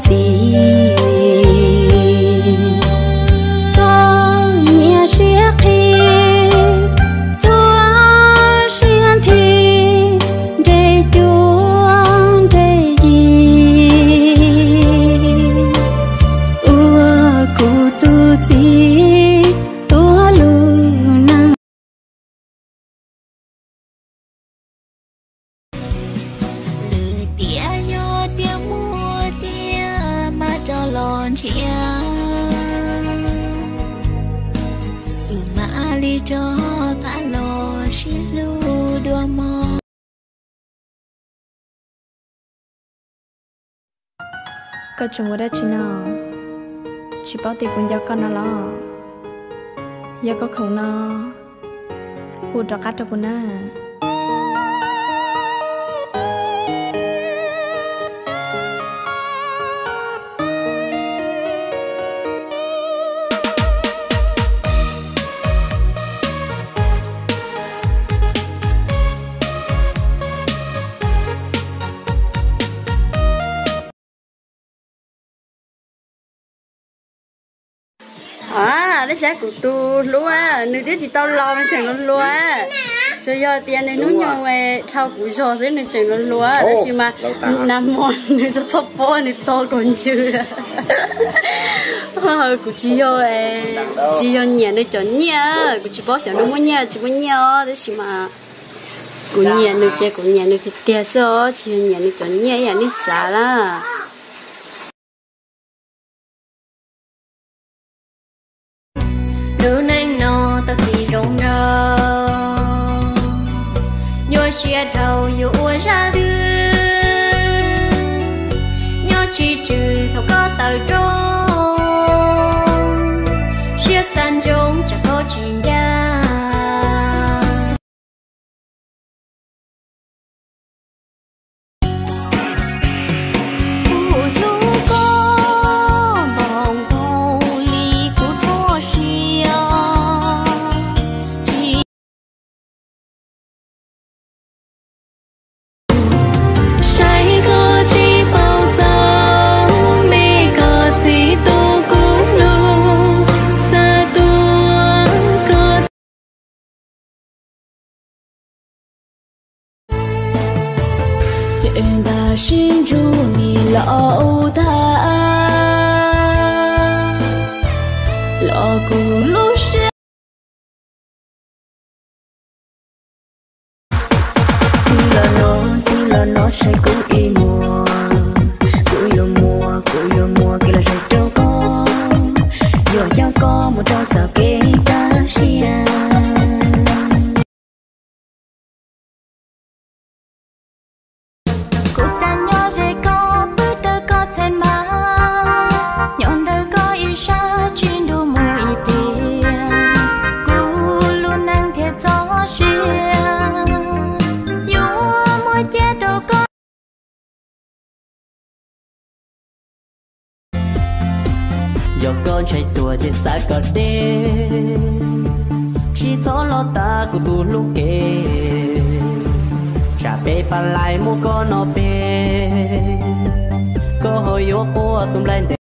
Txiv, koj nyiam siab qhi, tuaj siab nthi, nres cuab nres yig, ua kuv tus txiv tuaj lug neej. Lwm tiam yog tias muaj tiag mas rov los nrhiav, wb mam li rov qab los sib hlub dua mog. Koj tseem ua dab tsi no? Tsis paub tias kuv nco koj no los? Yog koj khoom no, hu rov qab rau kuv na. Dab tsi kuv tus hlub, nws twb tsis tau laus nws tseem hluas hluas, tsuas yog tias nws hnub nyoog dhau kuv zog xwb nws tseem hluas hluas, tab sis mas nag hmo nws txog txhob pob nws to kaus ntsws. Kuv tsis yog, tsis yog nyiam nws cov nyiaj, kuv tsis paub xyov nws muaj nyiaj tsis muaj nyiaj os, tab sis mas kuv nyiam nws ces kuv nyiam nws tiag tiag xwb os, tsis yog nyiam nws cov nyiaj ib yam nej xav na. Lub neej no tau txiv zoo nraug, nyuaj siab dhau yuav ua zaj twg, nyob tsis tswm thaum koj tawm rooj, siab xav ntsoov tsam koj tsis ncaj. Kuv hlub koj npaum nkaus li kuv txoj sia, tsis saib koj tsis paub txaus, me koj txiv tu kuv hlub, xav tua koj. Ces nta sib ntsug nim los tag, los kuv lub siab. Tig los no, tig los no saib kuv ib muag, kuv yuav muab, kuv yuav muab kev lom zem rau koj, yuav coj koj mus rau txoj kev kaj siab. Kuv xav nyob ze koj, pw rau koj txhais ma, nyob ntawm koj ib sab tsis nrug mus ib pliag, kuv lub neej thiaj txoj sia yuav muab cia rau koj. Yog koj ntshai tuag ces txav koj deb, tsis txhob los tav kuv tus hlub kev, tsam peb pab laij muab koj noj peb, koj ho yuav quaj tus nplaig ntev.